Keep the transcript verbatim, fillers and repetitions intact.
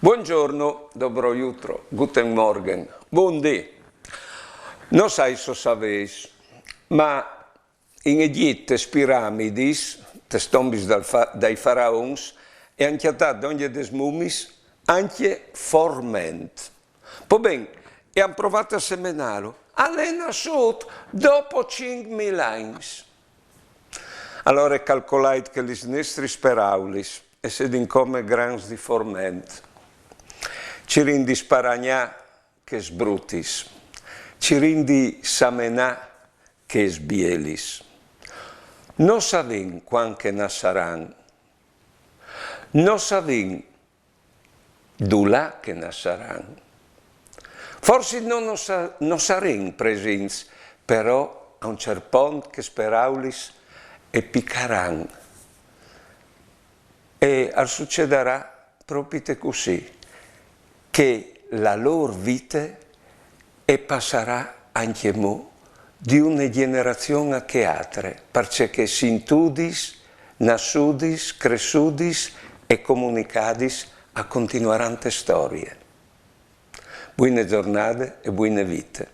Buongiorno, dobro jutro, guten Morgen, bundì. No sai se o savês, ma in Egjit tes piramidis, tes tombis dal fa-, dai faraons, e àn cjatât dongje des mumiis ancje forment. Po ben, e àn provât a semenâlu, al è nassût dopo cinc mil agns. Alore calcolait che lis nestris peraulis e sedin come grans di forment. Cirìn di sparagnâ chês brutis, cirìn di samenâ chês bielis. No savìn cuant che nassaran, no savìn dulà che nassaran. Forsit no, no sa-, no sarìn presints, però a un cert pont chês peraulis e picaran. E al sucedarà propite cussì, che la lôr vite e passarà ancjemò di une gjenerazion a chê altre, parcè che sintudis, nassudis, cressudis e comunicadis a continuaran te storie. Buine zornade e buine vite.